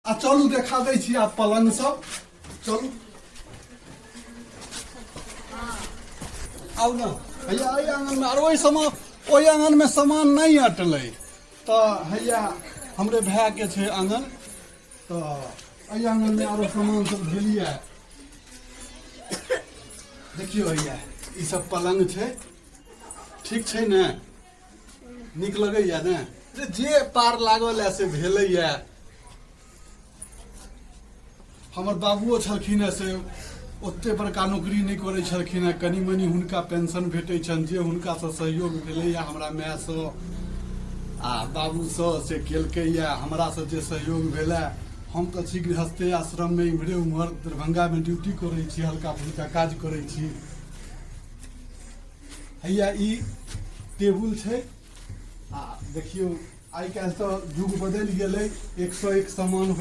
आ चलू देखा दै छी आब पलंग सब। चलू आउ ने हैया एहि आङनमे। आर ओहि समय ओहि आङनमे सामान नहि अटलै, तऽ हैया हमरे भायके छै आङन, तऽ एहि आङनमे आरो सामान सब भेलियै। देखियौ हैया ई सब पलंग छै। ठीक छै ने? नीक लगैया ने? जे पार लागल है से भेलैया। हमर बाबुओ छलखिन हेँ, से ओते बड़का नौकरी नहि करै छलखिन हेँ, कनि मनि हुनका पेंशन भेटै छनि, जे हुनकासँ सहयोग भेलैए हमरा मायसँ आ बाबूसँ से केलकैए। हमरासँ जे सहयोग भेलै, हम तऽ छी गृहस्थे आश्रममे, इम्हरे उम्हर दरभंगामे ड्यूटी करै छी, हल्का फुल्का काज करै छी। हैया ई टेबुल छै। आ देखियौ, आइ काल्हि तऽ युग बदलि गेलै, 101 सामान होइ।